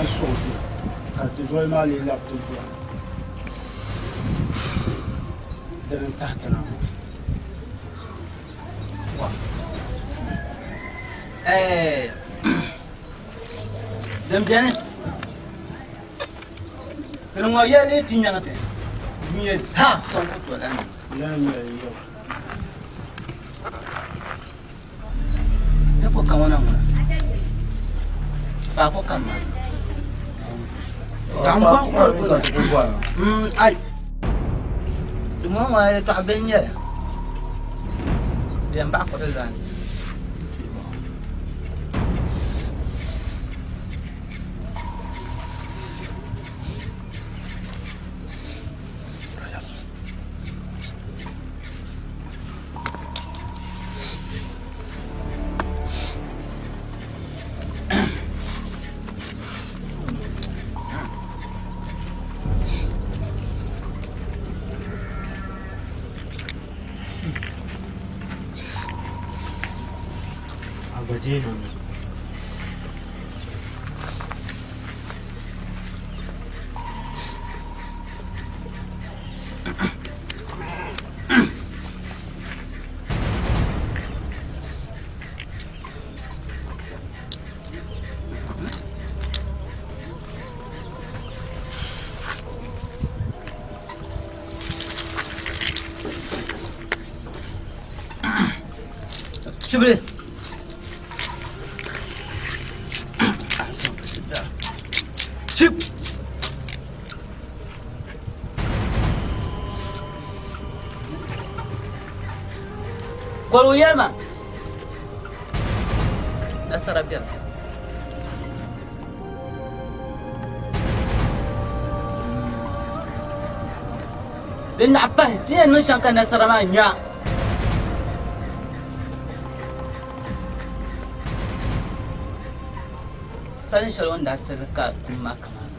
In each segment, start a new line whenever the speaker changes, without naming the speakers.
lahi sɔŋ ti ka ti zoli maa lee labi ti duya. Dini n-tahi ti na ŋɔ.
Din beni din ŋɔ yɛli ti nyaŋ ti dunia zaa sɔŋ ku tooi lahi
Lahi nyɛla yɛwa.
Ni ko kaŋɔ na ŋuna faako kam maa ai di ŋɔ ŋɔ yɛltɔɣa bihi n nyɛli di yɛn baɣa kuɣu lɔni
Abadina.
Shibili. Chip. Kɔrigu yɛlima nasara bɛni. Din naɣ pahi ti yɛn niŋ shɛm ka nasara maa nya. Salin shɛli o ni daa sali ka kum maa kamani.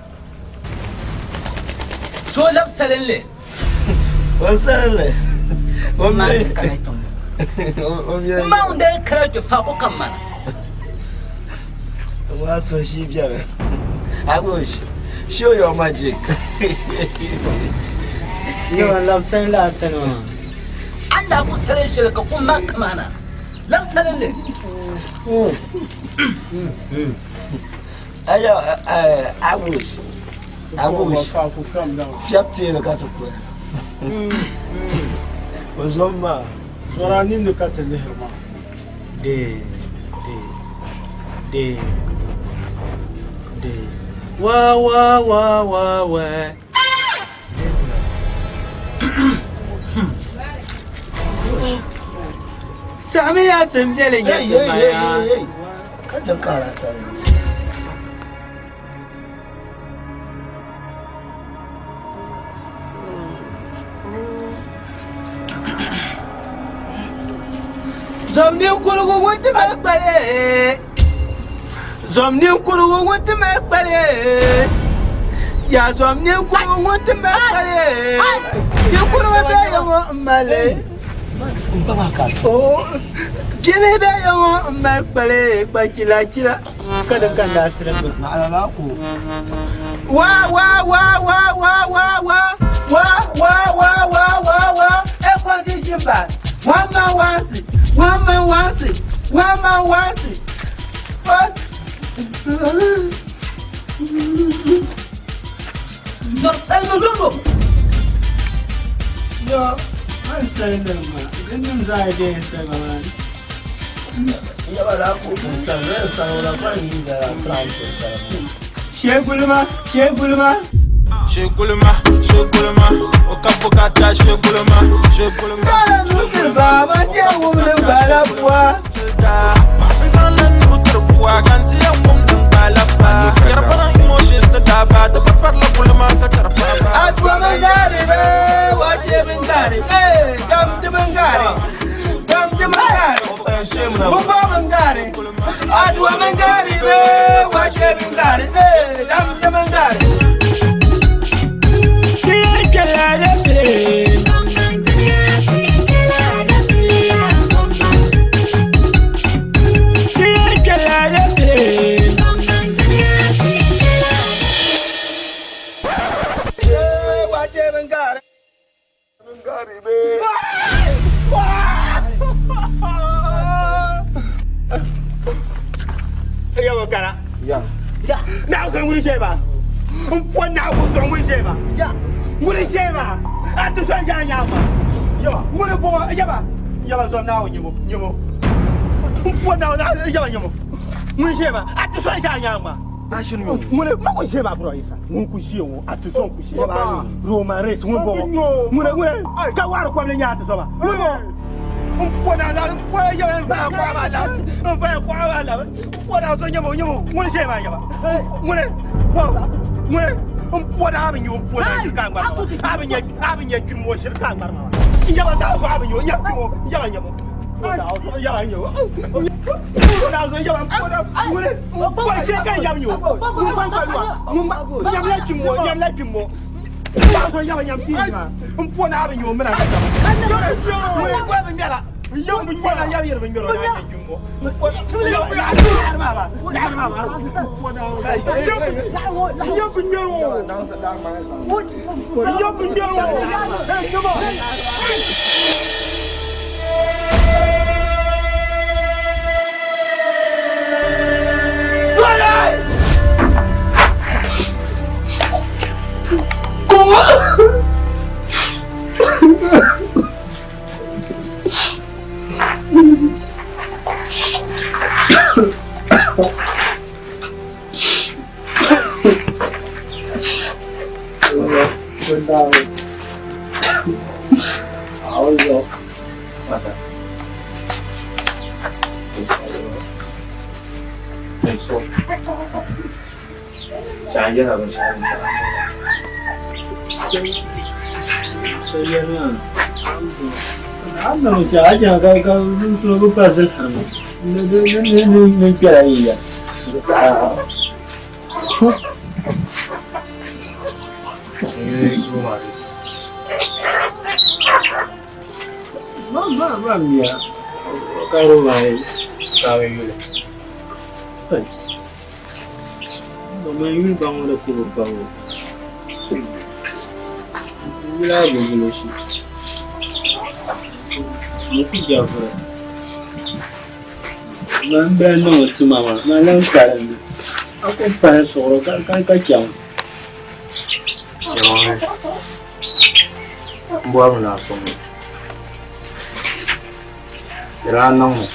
So lab salinli.
O salinli. O
mi. Kana kpɛŋ ŋɔ. Ma ŋun daa kana kpɛ faako kam mana.
Wa so shi biɛri. Agosh, show your magic.
Yo, lab salinli a sani maa.
An daa ku salin shɛli ka kum maa kamana. Lab salinli.
Ayo, Agosh. Agosh. Fiɛb teeni ka ti kuli. O zom maa.
Zɔra ninni ka ti lihiri maa.
De, de, de, de. Wa, wa, wa, wa, wa. Saɣimiya simbiɛli nyɛ simaya.
Ka din kara sani.
Zom ninkurigu ŋun ti mali kpali. Zom ninkurigu ŋun ti mali kpali. Ya zom ninkurigu ŋun ti mali kpali. Ninkurigu bɛ ya ŋɔ m mali. Bibihi bɛ ya ŋɔ m mali kpali kpa chila chila.
Ka di ka naasiri gbuni.
Naɣila laa ko.
Wa wa wa wa wa wa wa wa wa wa wa wa wa air condition bus. One man one seat. One man one seat. One man one seat. What?
Zɔri salima yombo.
Yo, an salima ma. Dinnim zaa yi bɛ salima maa ni. Sheguluma, sheguluma.
Sheguluma, sheguluma, okapokata sheguluma, sheguluma.
Kala nutiri baaba je wumdi bala pua.
Nzanla nutiri pua kanti ya wumdi bala pa. Yarabana emotions ta daba, ta farla kuluma ka tarpa.
Aduwa min gari be, wace min gari, eh, gamji min gari, gamji min gari. Bumba min gari, aduwa min gari be, wace min gari, eh, gamji min gari. Naawuni zuɣu ŋuni n-ʒeya maa? M po Naawuni zuɣu ŋuni n-ʒeya maa? Ŋuni n-ʒeya maa? A ti so n-ʒe a nyaaŋa maa. Ŋuni m-bɔŋɔ? Yaba, yaba zom Naawuni nyamo, nyamo. M po Naawuni, yaba nyamo. Ŋuni n-ʒeya maa? A ti so n-ʒe a nyaaŋa maa. Ŋuni ma ku ʒeya maa bro Isa. Ŋun ku ʒeya ŋɔ, a ti so n-ku ʒeya maa. Roman Reigns ŋuni m-bɔŋɔ? Ŋuni, ŋuni ka waɣiri kɔbili nyɛ a ti so maa? Ŋuni m-bɔŋɔ? M po Naawuni, m po yaba n vaya kuɣa maa labi, n vaya kuɣa maa labi. M po Naawuni so nyamo, nyamo. Ŋuni n-ʒeya maa yaba? Ŋuni, bo, ŋuni m po Naawuni a bi nya o, m po Naawuni shiri ka a ŋmari ma maa. A bi nya, a bi nya kpim o shiri ka a ŋmari ma maa. N yaba Naawuni zuɣu a bi nya o, nya kpim o, yaba nyamo.
M bɔrimi ni a sɔŋ ma. Di daa niŋmi.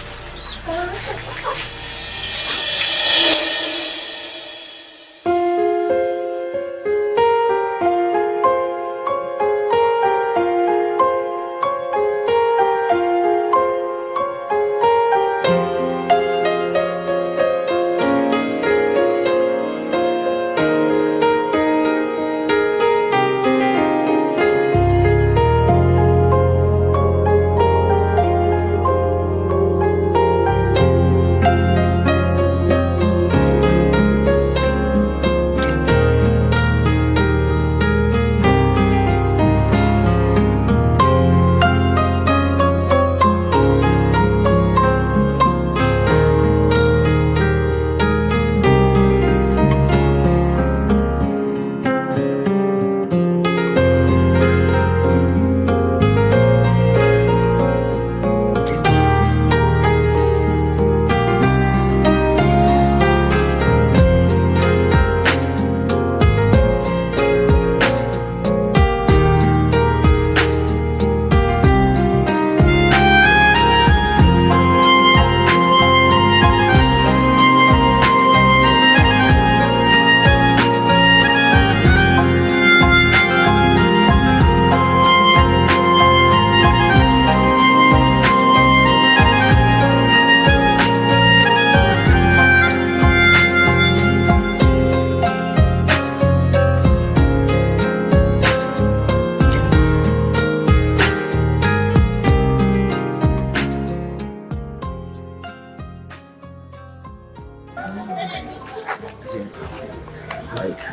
Like,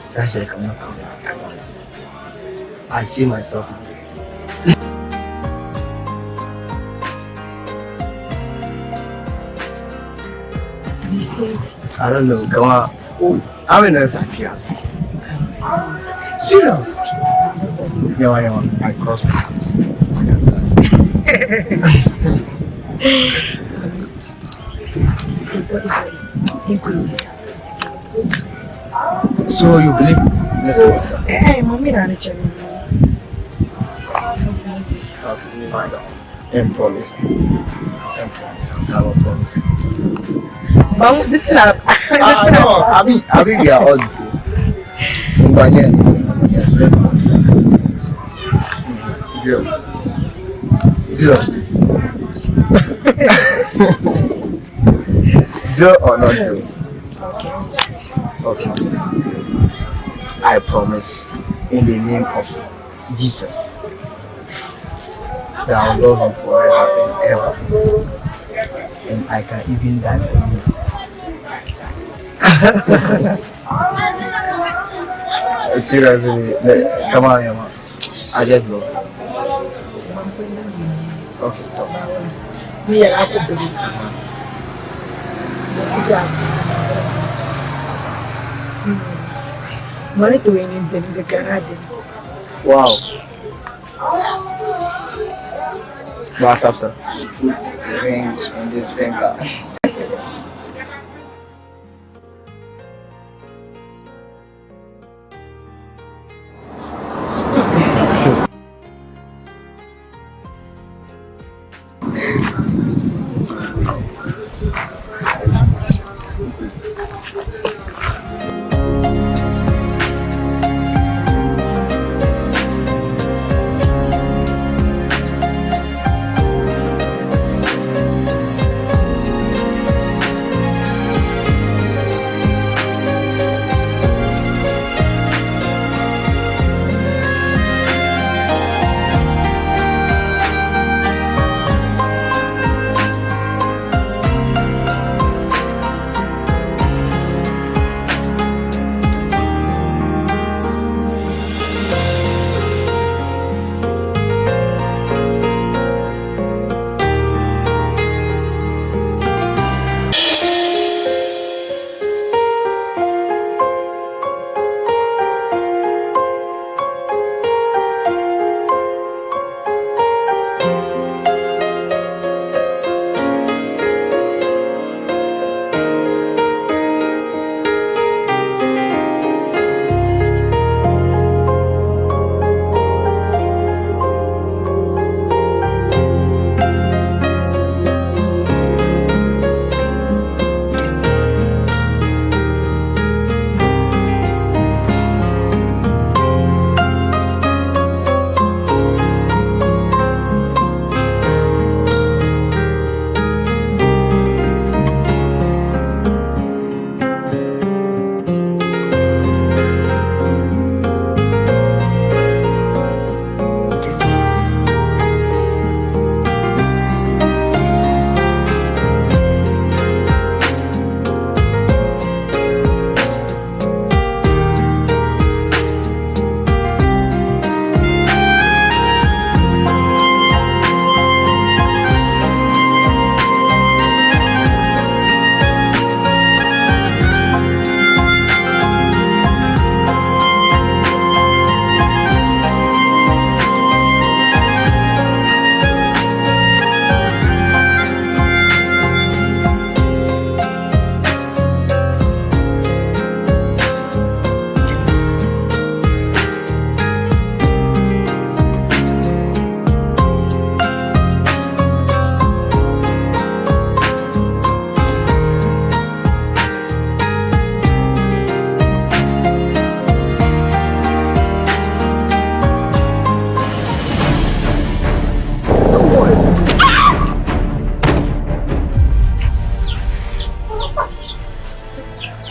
Sasha, come on. I see myself in you.
The same thing.
I don't know. Come on. I'm in a Safia. Serious? Yeah, yeah. I cross my heart. I can't lie.
The boys were equally disappointed.
So you believe
So, eh, mommy na ni chani.
Okay, fine. And promise. And promise. I will promise.
But the thing
Ah, no, I mean, we are all the same. But yeah, yes, very promise. Deal. Deal. Deal or not deal?
Okay.
Okay. I promise in the name of Jesus that I'll love you forever and ever. And I can even die for you. Seriously, come on, Emma. I just love you. Okay, talk.
Mi yɛrɛ ako bebe. Just serious. Money to win in the garden.
Wow. What's up, sir? Put the ring in this finger.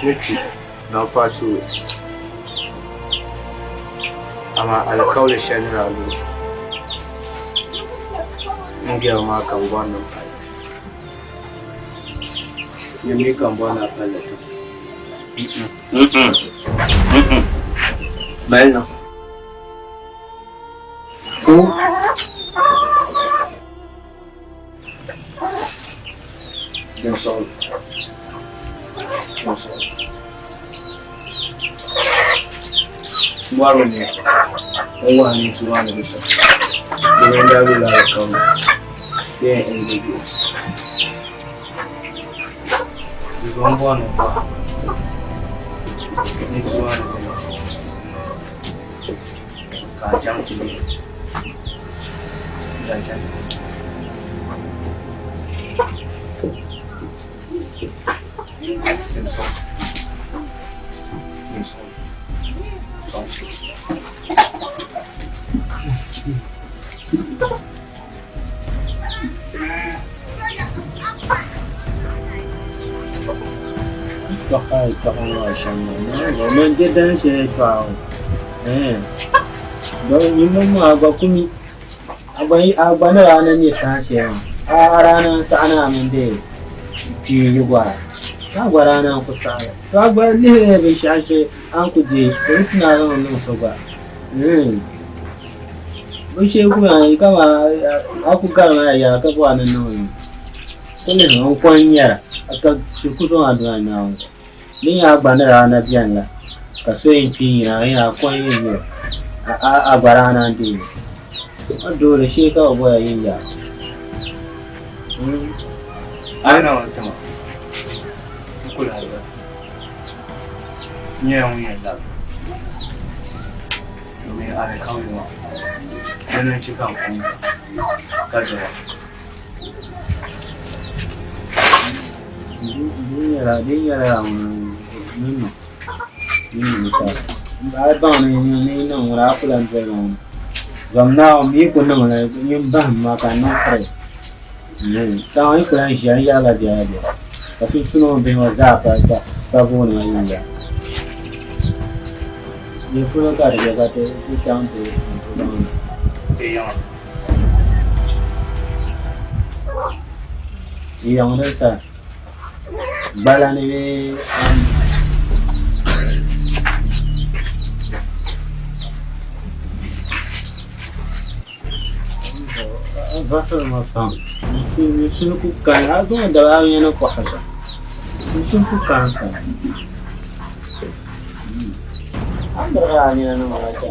Mitri, now part 2 weeks. Ama alikauli shɛli ni daa lu n gɛli maa kambɔri nim pali. Nyɛ mi kambɔri na palli ti. Mali niŋ. Ko Din sɔŋ. Din sɔŋ. Tumaru ne n wahi ni tuma ni bi sɔŋ. Di daa lula alikauli. Di yɛn ɛn di juɣu. Di zaŋ bɔni ba. Nintuhi maa ni bɔŋɔ ka a chaŋ ti lihi zaŋ chaŋ Tim sɔŋ. Tim sɔŋ. Sɔŋ.
Tɔha yɛltɔɣa maa shɛm maa man je dansi yɛltɔɣa ŋɔ ɛɛn nyini maa a gba ku mi a gba ni daa na nyɛ saha shɛli maa a daa naan saɣi ni a mini bɛ kpee yi gɔra ka a gba daa naan ku saɣi li to a gba lihirila binshɛɣu shee a ni ku deei ka di ti naan zaŋ niŋ so gba ɛɛn Binshɛli ku maa kaman a ku gari maa yaa ka bɔri ni niŋ li ku lihi n ko n-nyɛra ka shiri ku zaŋ a doli Naawuni di nyɛ a gba ni daa na beni la ka so yɛn kpi n-yina a yɛn a ko n-yɛn nyɛ a gba daa naan deei li a dooli shee ka bɛ bɔya yin yaa.
A ni Naawuni tima n kul a zali nyɛla ŋun yɛn labi. Domin alikauli ŋɔ dini n-chɛ ka n kum ka dɔya.
Di nyɛla ŋun niŋ a baŋ ni ni niŋ ŋuna a ku lan doli ma ŋuna. Zom Naawuni mi yi ku niŋ li nyin bahim ma ka n niŋ piri. Saŋa yi ku lan ʒiya n yɛrila biɛlabiɛla ka sunsuuni ŋɔ bihi ŋɔ zaa pa booni ma yiŋga. Di polo ka di be ka ti chaŋ ti zaŋ
Ti yiŋa.
Yiŋ din sa gbala ni bee Vasili pam n suhu ku kani a zaŋ daba ayi ni kɔhi zuɣu n suhu ku kani pam a ni birigi a nina ni maa ka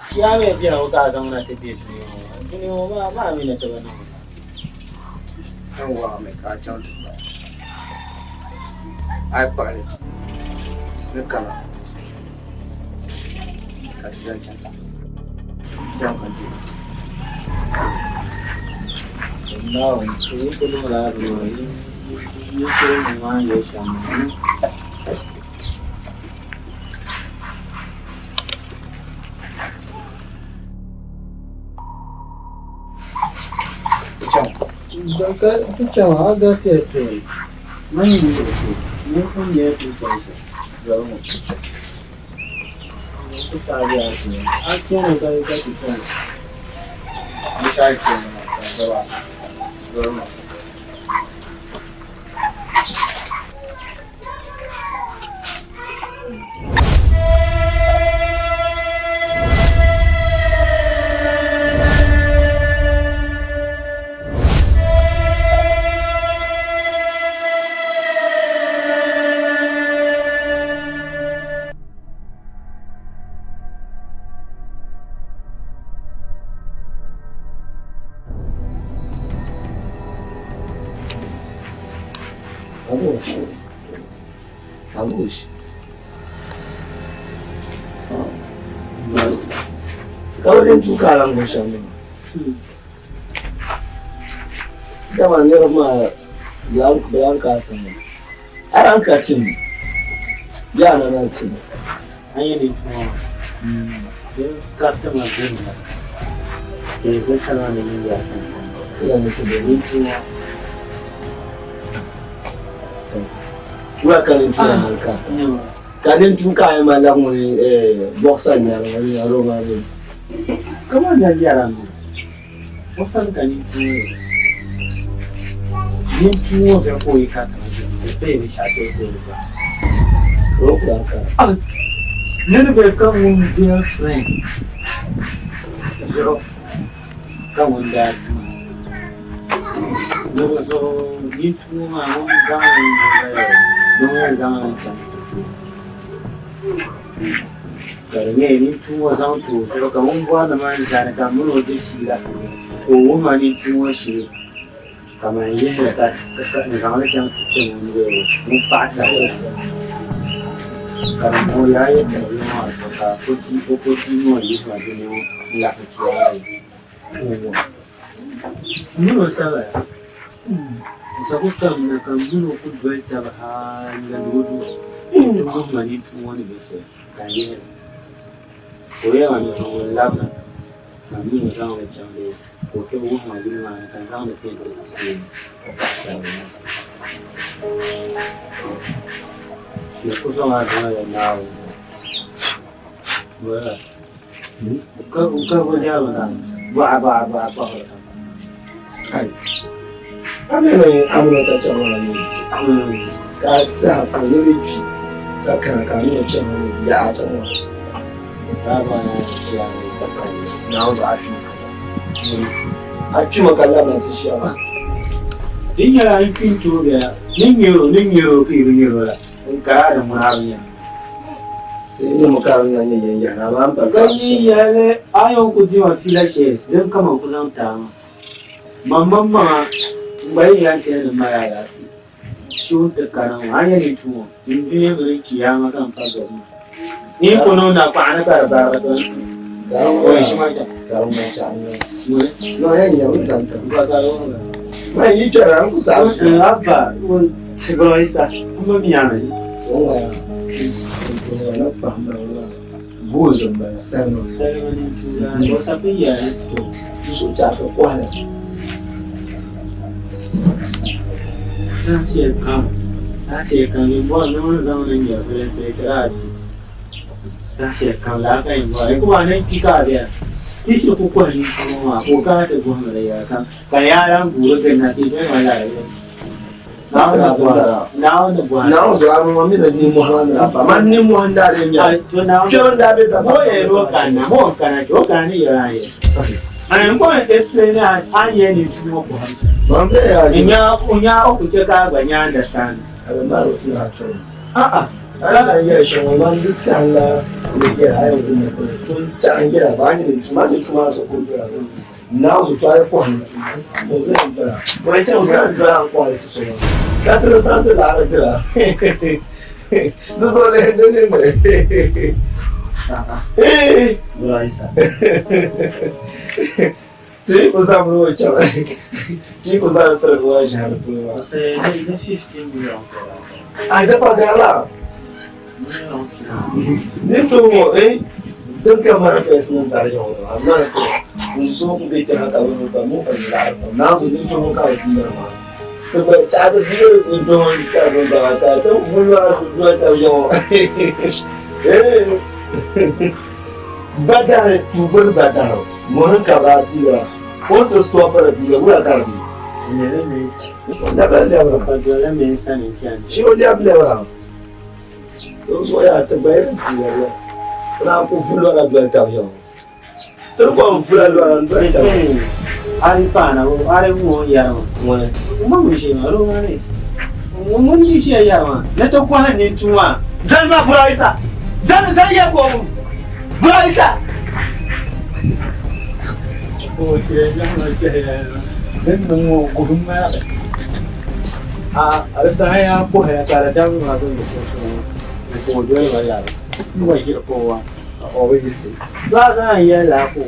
shee a mi biɛhigu ka a zaŋ na ti be dunia ŋɔ ni dunia ŋɔ maa a mi ni ti bi niŋ
N waɣimi ka a chaŋ ti kpahi a yi kpuɣi li ni kana ka ti zaŋ chaŋ.
Ka bɛ din tuui ka a lan gbubi shɛm ni dama niriba maa bɛ lan ka a sani a lan ka tim bee a na lan tim
A yi ni tuma din kariti ma viɛnyɛla ka yi ʒe kali maa ni niŋ yaa ni tuma.
Wula ka nintua mali ka ka nintua ka a yi mali la ŋuni bɔɣisa nyɛri ŋuni aroma rate.
Kamani na yɛra maa o sani ka nintua yɛ nintua ŋɔ viɛli ka o yi kariti ma viɛli di paya binshɛɣu shɛli ka o di gba.
O ku lahi kara.
Niriba ka ŋun girlfriend zuɣu ka ŋun daa tuma ni bɛ zuɣu nintua maa ŋun zaŋ li ni ŋun zaŋ li chaŋ ti ti o ka di nyɛla nintua ŋɔ zaŋ ti o zuɣu ka ŋun bɔri ni man zani ka m mini o di fiila ka o wuhi ma nintua ŋɔ shee ka man yihi li ka n zaŋ li chaŋ ti ti ŋun paɣisarili. Ka di bɔŋɔ yaa yɛn tiri bia maa zuɣu ka o ti o ka o ti ŋɔ yihi ma dini ŋɔ n-laɣim ti a yi. M mini o sabaya. N sa ku kamina ka m mini o ku doli taba hal n-gindi o duu nti wuhi ma nintua ŋɔ ni be shɛli ka n yihi li. Ka o yɛli ma ni zuŋɔ n-labina ka m mini o zaŋ li chaŋ bee ka o tooi wuhi ma yili maa ni ka n zaŋ li peenti ti o paɣisarili maa. Suhu ku zaŋ a duuma ya Naawuni zuɣu.
Ka tiɛha ka ni di kpi ka kana ka a mi chaŋ ni yaɣa chaŋ maa Naawuni zuɣu a kpimi a kpimi ka labina ti ʒiya maa.
Di nyɛla n kpi n-tooi bela ni nyɛro ni nyɛro ka yi bi nyɛro la n kara di ŋuna a bi nya. Ka yi yɛli a yɛn ku di ma fiila shɛli din kama ku zaŋ ti a maa. Maŋmaŋmaŋa n gba yi yɛn tɛhi ni m mali alaafee suhu nti kana ŋɔ, a nya ni n tumo n dunia mini n chiyaama ka m pa gabi maa. Ni yi ku niŋ nakpaɣa ni ka di barigi to o yi shima chaŋ. Ŋuni? Abba, Bro Isa, m bi mi a mi.
Gold n bala salima.
Salima ni tuula o sabi yɛli to.
So chɛɣu ka kɔhili.
Saha shɛli kam, saha shɛli kam yi bɔri ni ŋun zaŋ ni nyɛ bilinsi ti daa di. Saha shɛli kam laa ka yi bɔri. Yi ku bɔri ni n kpi ka a bɛla. Ti shiri ku kɔhi nintumo maa ka o kana ti guhimi di yɛla kam ka yaa lan guuri ginda ka yi bɛ ma lala bɛ. Naawuni ni bɔhi.
Naawuni zuɣu a ma mi ni nimmohi maa ni pa man nimmohi n daa lee nya kpɛm n daa be daba
Mo yɛli o kanna, mo n kana kpɛ, o kana ni yɛli a yɛli. Ani n kɔŋ explain a a ni yɛli nintumo bɔhim shɛm.
Man be ya
N nya o nya o ku chɛ ka a gba nya understand.
A bɛ mali o tuna a tɔbu.
A'a.
A ni lan yɛli shɛm ŋɔ, man di tɛhi la ni yɛli a yɛn wum ni tun tɛhi n yɛla ba a ni nintumo a nintumo maa zuɣu ka o dola Naawuni zuɣu a yi kɔhi nintumo o bɛ dola o ni chaŋ bɛ dola n kɔhi ti so maa ka ti di zaŋ ti laɣiri dira di zuɣu di ni ni ti ku zaŋ o chaŋ ti ku zaŋ sirigi o ʒiɛhi di polo maa. Ai da pa garila ni to ŋɔ eh din ka manifest ni dari yaɣa ŋɔ a manifest n zo n bɛ kpɛha ka bi mi pa mo ka nyɛ laɣiri pam naa zo ni to ŋɔ ka bi ti yɛri maa ti gba chaɣa ti di ni to ŋɔ ka bi baŋa ka ti vuli maa ti doli tabi yaɣa ŋɔ eh badari tuubili badari mɔni ka ba dira o ni ti stɔpiri dira wula ka di be. Shi o lɛbi lɛbira o zuɣu yaa ti gba yɛn ti yɛliya ti naan ku vu lɔra doli tab yaŋɔ ti ni kɔŋ vula lɔra n doli tab
Ari paana o ari ŋɔ yɛri ma
ŋuni
ŋun ŋun shee maa doo maa ni ŋun di shee yɛri ma ni ti kɔhi nintu maa zani ma Bura Isa zani zani yɛ ko Bura Isa o shee yɛri ma kpɛhi ya din niŋ ŋɔ guhim maa a a di saha yaa kɔhiya ka di dabba maa bɛn be sunsuuni ŋɔ n-ku o doli ba lari n gba ʒiri ka o wa ka o bi yiɣisi zaa zaa n-yɛli laa ka o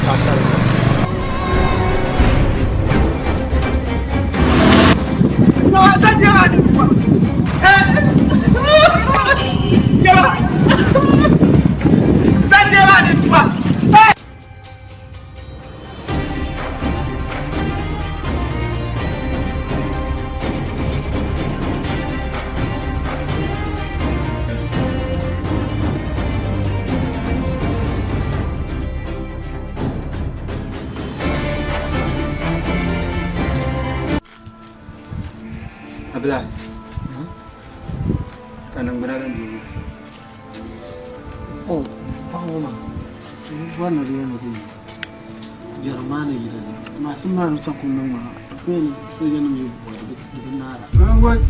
Paɣasarili.
Abila ka niŋgbuna din be ŋɔ.
Oh, paɣa ŋɔ maa, bɔri ni di yɛn ni di biɛri maa ni yi dinni. Maasim maa ni chɛ ka o niŋ maa, di yɛn ni soojanima yi bua di bi naara.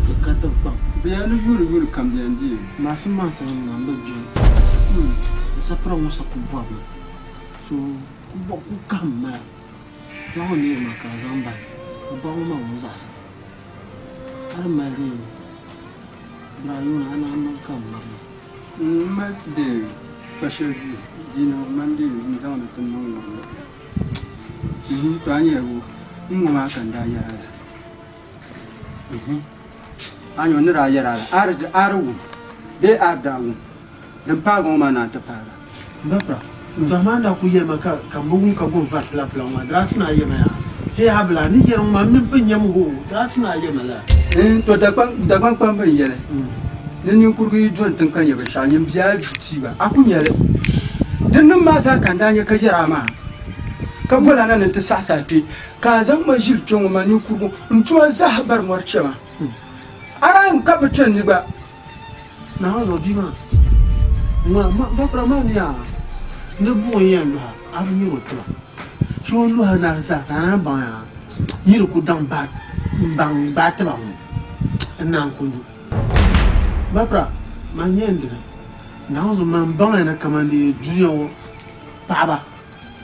Di ka ti kpaŋ.
Bɛ yɛn ni yuuni yuuni kam bɛ yɛn di.
Maasim maa sani n naan bi gbɛm. N sapira ŋɔ sa ku bɔbimi. So ku bɔb ku kahim mala. Dɔɣi o neeri maa ka di zaŋ bahi ka bɔɣu ŋɔ maa ŋun zaɣisi. A di mali di bira yuuni a naan niŋ ka m miri li.
M mali di kpa shɛli duu dina mani di n zaŋdi ti niŋ ŋɔ to a nyɛla n ŋɔ maa ka n daa yɛra la a nyɛ ni daa yɛra la a di wum bee a di daa wum din paagi ŋɔ maa naan ti paaga.
M ba pira, to amaa n daa kuli yɛli ma ka ka m bi wum ka gom vari pila pila ŋɔ maa di daa tu ni a yɛli ma yaa hee a bila ni yɛri ŋɔ maa m mini pun nyami hoo di daa tu ni a yɛli ma lala.
To Dagbaŋ kpamba n yɛli ni ninkurigu yi doli tiŋ ka nya binshɛɣu nyin bia a du tia gba a ku nya li. Dinnim maa zaa ka n daa nya ka yɛri a maa ka boli a na ni n ti saɣisi a kpe ka a zaŋ ma ʒili kpe ŋɔ maa ninkurigu n tuma zaaha bari mɔri chɛ ma a daa n ka bi kpe n ni gba.
Naawuni zuɣu bia maa ŋuna bakura maa mi yaa ni buɣim yɛn luha a bi nyuri o tiba so o luha na zaa ka a naan baŋ yaa yi di ku daŋ baŋ gbaai tiba ŋɔ n naan ku lu bakura man nyɛ n dini Naawuni zuɣu man baŋya ni kaman di dunia ŋɔ paɣaba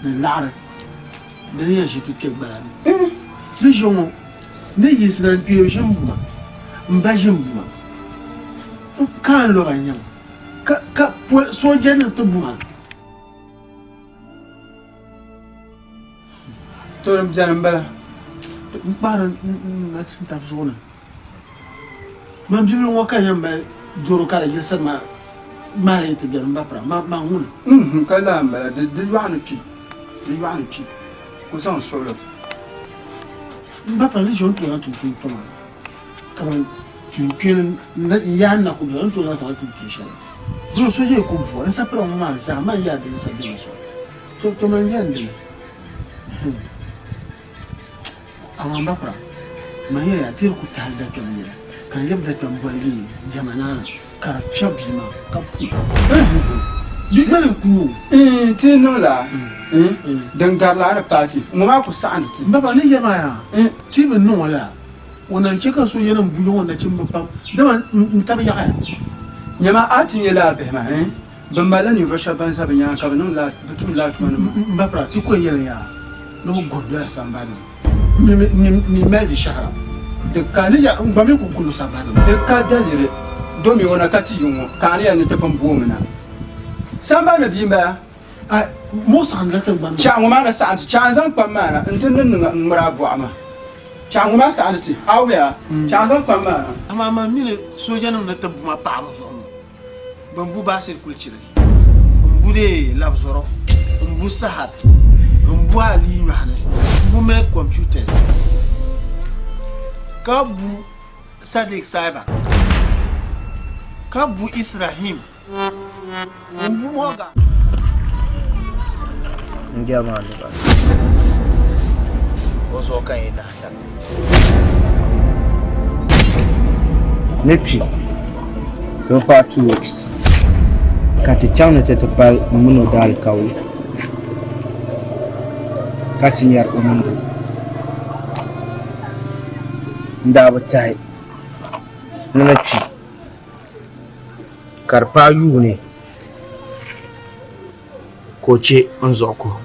ni laɣiri di ni yɛn ʒi ti kpe gbala ni. Ni ʒi ŋɔ ni yiɣisina n-kpe ʒi m-bu ma, m ba ʒi m-bu ma, ka a lɔba n-nyɛ ma, ka soojanim ti bu ma.
To din beni m-bala.
N kpahiri n nachintab zuɣu ni. Man bibili ŋɔ ka yɛn mali doro ka di yiɣisiri ma maali yi ti beni m ba pira, man ŋuni?
N-hu ka lahi m-bala, di yɔɣu ni kpi, di yɔɣu ni kpi, ka o zaŋ suɣili o.
M ba pira ni ʒe o ni tooi zaŋ tum tuun tuma kaman tuun kpeeni n yaa n na ku bela o ni tooi zaŋ zaŋ tum tuun shɛli. Doro so yee ku bua n sapira ŋɔ maa zaa man yaa di ni sa beni so. To man yɛn dini. Amaa m ba pira, man yɛn yaa ti di ku tahili dakpɛm yili ka n yab dakpɛm boligi diɛma naana ka di fiɛb bia maa ka ku bia gba lee ku nya o.
Ti ni niŋ laa din gari laa ni paai ti, ŋɔ maa ku saɣindi ti.
M ba pira, ni yɛri maa yaa ti bi niŋ o lala, o na n-chɛ ka so yɛn m-bu yiŋ o nachimba pam, dama n tab yaɣiya.
Nyama a ti nya laa bihi maa, Bɛ malila ninvuɣ shɛba ban za bɛ nyaaŋa ka bɛ niŋ laa, bɛ tum laa tuma nima.
M ba pira, ti ko n-yɛli yaa ni bɛ gɔri dola sambani ni mi mali di shɛhira.
Di ka
ni ya, n gba mi ku guli o sambani ni.
Di ka daliri, domi o na ka ti yi ŋɔ, ka a ni yɛli ni ti pun boomi na. Sambani ni bia m-bala.
A mo saɣindila tiŋgbani maa.
Chɛɣu ŋɔ maa na saɣindi ti, chɛɣu n-zaŋ kpam maa na nti niŋ niŋ ŋ-ŋmiri a bɔɣu maa. Chɛɣu ŋɔ maa saɣindi ti, a wumya? Chɛɣu n-zaŋ kpam maa na.
Amaa man mini soojanima ni ti bu ma paɣibu zuɣu ŋɔ. Ban bu Baasir kulichiri, m bu dee Labzɔrɔ, m bu Sahad, m bu Ali Nyɔhini, m bu Med Computers, ka bu Sadiq Saiba, ka bu Israhim, m bu Morgan.
N jɛri maa ni ba o zuɣu ka n yi lahi la. Ni kpi di bi paai 2 weeks ka ti chaŋ ni ti ti pali m mini o daalikauli ka ti nyari o niŋbu. N daa bi tahi ni ni kpi ka di paai yuuni ka o chɛ n zuɣu kuhigu.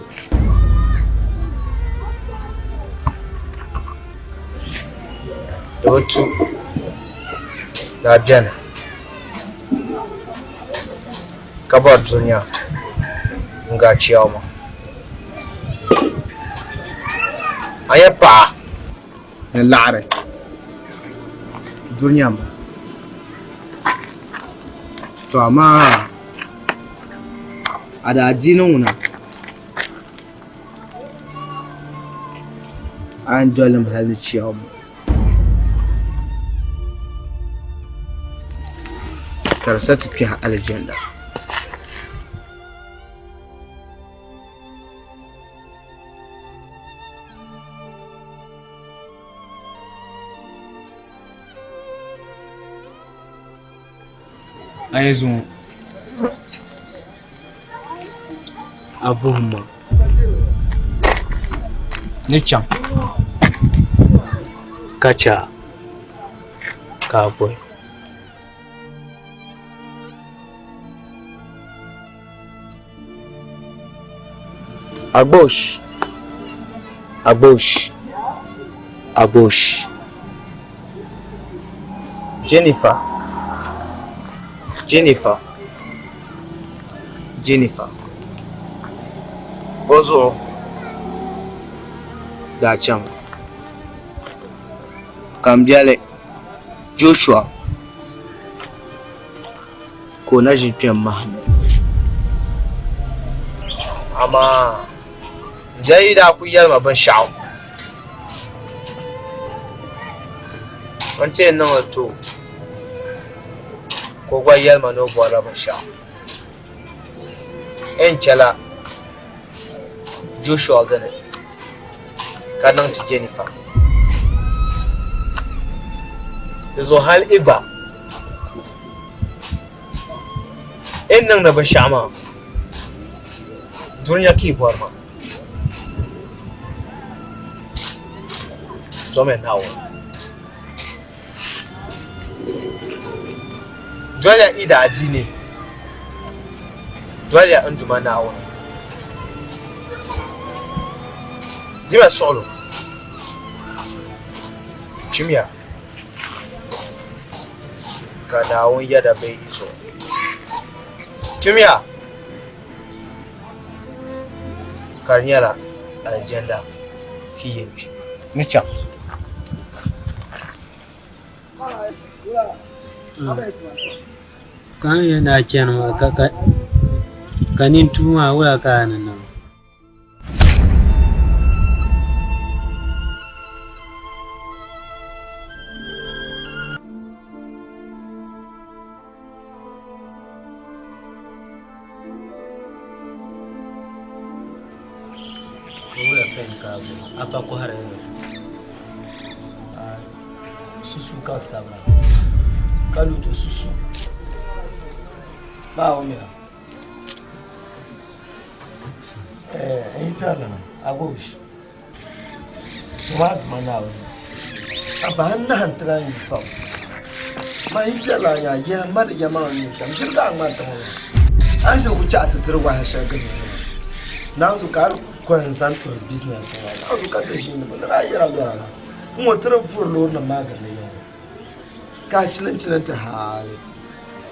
Di bi tu ni a beni ka bɔri dunia n-gari chiyabu maa. A yɛ paɣa ni laɣiri duri nyamba. To amaa a daa di ni ŋuna a yɛn dolimi hali ni chiyabu. Ka di sa ti kpɛhi alijanna. A yi zuŋɔ a vuhim ma ni chaŋ ka chɛ a ka a vuhi. Agbosh Agbosh Agbosh Jennifer Jennifer Jennifer Bɔzuɣu daa chaŋ ka m biɛli Joshua ka o na ʒi kpɛm mahim ni. Amaa n biɛla yi daa kul yɛli ma binshɛɣu, n ti yɛn niŋ li ti o, ka o gba yɛli ma ni o bɔrila binshɛɣu. N chɛla Joshua dini ka niŋ ti Jennifer. Di zuɣu hal i gba i ni niŋdi binshɛɣu maa, dunia ka yi bɔri maa. Zomiya Naawuni. Doliya yi daadiini, doliya n Duuma Naawuni. Dimiya suɣilo, kpimiya ka Naawuni yɛda be yi zuɣu. Kpimiya ka di nyɛla alijanna ka yi yɛn kpi. Ni chaŋ.
Ka a ni yɛn daa chani maa ka nintua maa wula ka a ni niŋ? Wula pen ka a gbubi a pa kɔhiri li
Susu ka sabira ka lu to susu maa o mira eh n kpɛrili agosh soma duma naawuni a bahi n nahi n tira n yi pam ma yi kpɛrila nya yɛli ma di yɛmaŋ ni nyɛ shɛm ʒiri ka a ŋmari tiŋ ŋɔ a ni ʒiri ku chaɣa ti diri wahala shɛli gili ŋɔ naanzu ka a concern to his business ŋɔ naanzu ka ti ʒiindi bi ni daa yɛra lɔra la n ŋɔ tiri vuri loori nim maa gindi ya ŋɔ ka a chilin chilin ti haali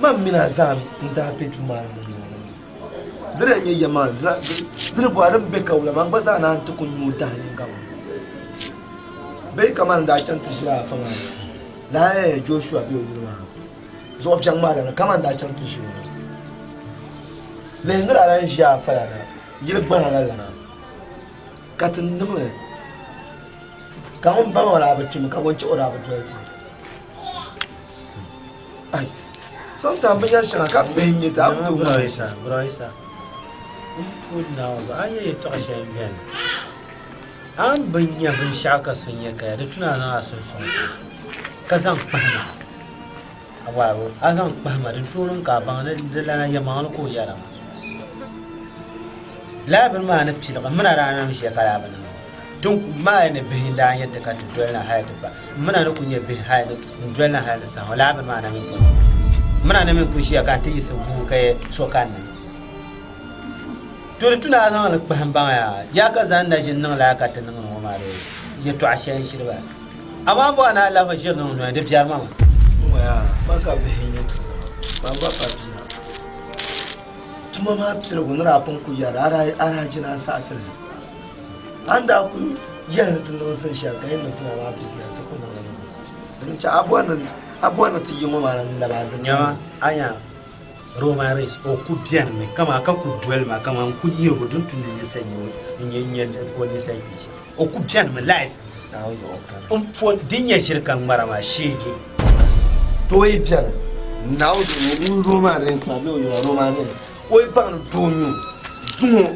man mini a zaa n daa be duu maa ni ŋɔ di daa nyɛ yɛmaŋli di di bɔra din be ka wula man gba zaa naan ti ku nyu dahi yinga ŋɔ bee kamani n daa chaŋ ti ʒila afa maa ni lala Joshua bɛ o yuli maa zuɣu viɛŋ maa lana kamani daa chaŋ ti ʒi o lihi ni daa lan ʒi afa lana yili gbana la lana ka ti niŋli ka ŋun ba maa daa bi kpimi ka ŋun chɛ o daa bi doli ti ai sometimes binyɛri shɛŋa ka bihi n nyɛ ti a ku tooi
Bro Isa, Bro Isa, n puuni Naawuni zuɣu a ni nyɛ yɛltɔɣa shɛli n beni a ni bi nya binshɛɣu ka so nya kaya di tuna a niŋ a sunsuuni ka zaŋ kpahima a waabo a zaŋ kpahima din tooi niŋ ka a baŋ ni di lana yɛlimaŋli ka o yɛra maa lala bini maa ni piligi m mini a daa na mi shɛli ka lala bini niŋ din maa ni bihi n daa nyɛ ti ka ti doli na hali ti ba m mini a ni kuli nyɛ bihi hali n doli na hali ni saha ŋɔ lala bini maa na mi pun niŋ m mini a na mi kuli ʒiya ka n ti yiɣisi guui ka yɛ so kanna To di tu ni a zaŋ li kpahim baŋ ya, ya ka zaŋ na ʒini niŋ lala ka ti niŋdi ŋɔ maa di yɛtɔɣa shɛli n-shiri ba. Amaa bɔ a ni alahifa ʒiri niŋ noli, di biɛri ma maa.
Ŋɔya, ma ka bihi n-nyɛ ti zaa, man gba pa bia. Tuma maa piligu ni daa pun kul yɛri a daa jina n-saɣi ti li. A ni daa kul. Yɛli ni ti niŋsim shɛli ka yɛn niŋsi lala maa business ku niŋ li dini chɛ a bɔri ni a bɔri ni ti yi ŋɔ maa ni n labi a dini
Nyama a nya Roman Reigns o ku beni mi kaman ka ku doli ma kaman n ku nyɛ o din tu ni ninsal nyɛ o n nyɛ o ninsal kpee shɛm o ku beni mi live n po din nyɛ ʒiri ka ŋmara maa sheegi
to yi beni Naawuni zuɣu ŋun Roman Reigns maa bee o yuli Roman Reigns o yi baŋ ni doo n-nyɛ o zuŋɔ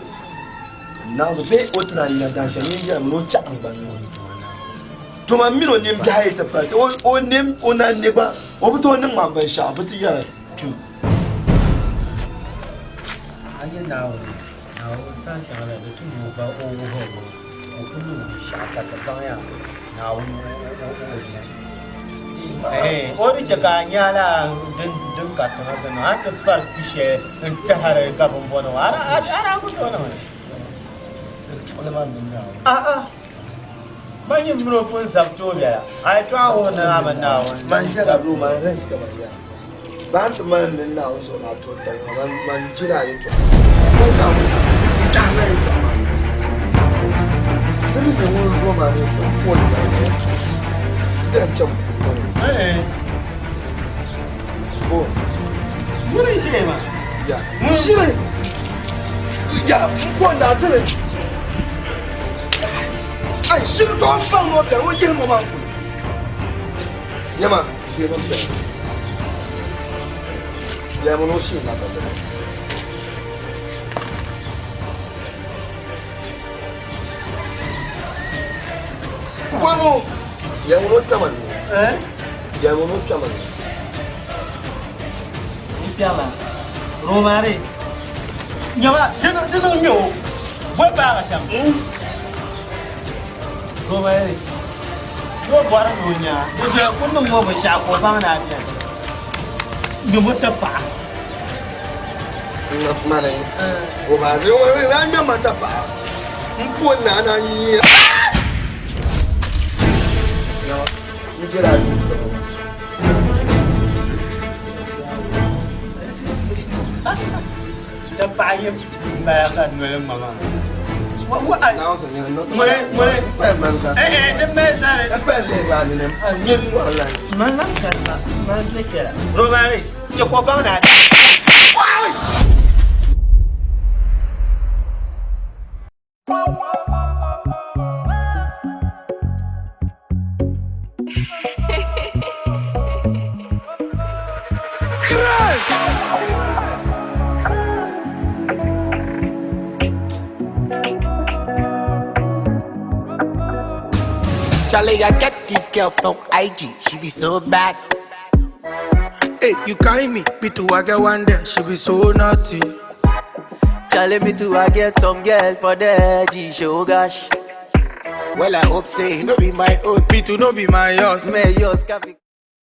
Naawuni bee o ti naan yina dahin shɛli nyin yɛlimi ni o chaɣim gba n-nyɛ o to man mini o nini biɛhi ayi ti pali ti o nem o naan ne gba o bi tooi niŋ ma binshɛɣu bi ti yɛra tum.
A nya Naawuni, Naawuni saha shɛŋa la di ti ni o gba o wuhi o ka o ku niŋ binshɛɣu ka ti baŋya Naawuni o beni. O ni chɛ ka a nya la din ka tiŋa ka niŋ a ni ti pari ti shɛli n-tahiri ka bimbɔŋɔ a daa ku tooi niŋ li. A'a, man nyin mini o pun zab tooi bela, a yi tɔɣi wuhi ni a mini Naawuni.
Man jɛra bɛ man rɛns ka man yɛra, Baa ti mali ni Naawuni zuɣu ni a tuhi tali maa, man jɛra a yɛtɔɣa. Man Naawuni n-tahila yɛtɔɣa maa ni. Di ni nyɛ ŋun lo ma ni n poli maa ni ti dan chaŋ o sani. Bo.
Ŋuni n-ʒiya maa?
Ya. Ʒiri. Ya, m poli daa diri. Ai, ʒiri tɔɣa m baŋ ni o bɛni, o yihi ma maa n kuli. Nyama, deei bin piɛla. Yɛlimi ni o shee na ka dini. Bɔŋɔ, yɛlimi ni o kpɛma ni. Yɛlimi ni o kpɛma ni.
N kpɛma, Roman Reigns. Nyama, di zuɣu ŋmɛ o. Boli baaga shɛm. Roman Reigns. Ni o bɔri ni o nya di zuɣu ku niŋ o binshɛɣu ka o baŋ ni a beni. Ŋmɛm o tapaɣa.
Mani, o maa ni o na ŋmɛ ma tapaɣa. M po naa na nyɛ. N jɛra a duu.
Tapaɣa yi m-bala ka noli ŋma maa. Ŋuni ŋuni eh eh din mali zani. Man lahi karima man bɛ kpɛla. Roman Reigns chɛ ka o baŋ ni a
Charlie, I get this girl from IG. She be so bad.
Hey, you carry me, me too, I get one day, she be so naughty.
Charlie, me too, I get some girl for there, G show gosh.
Well, I hope say no be my own.
Me too, no be my yours.
Me yours, Cafi.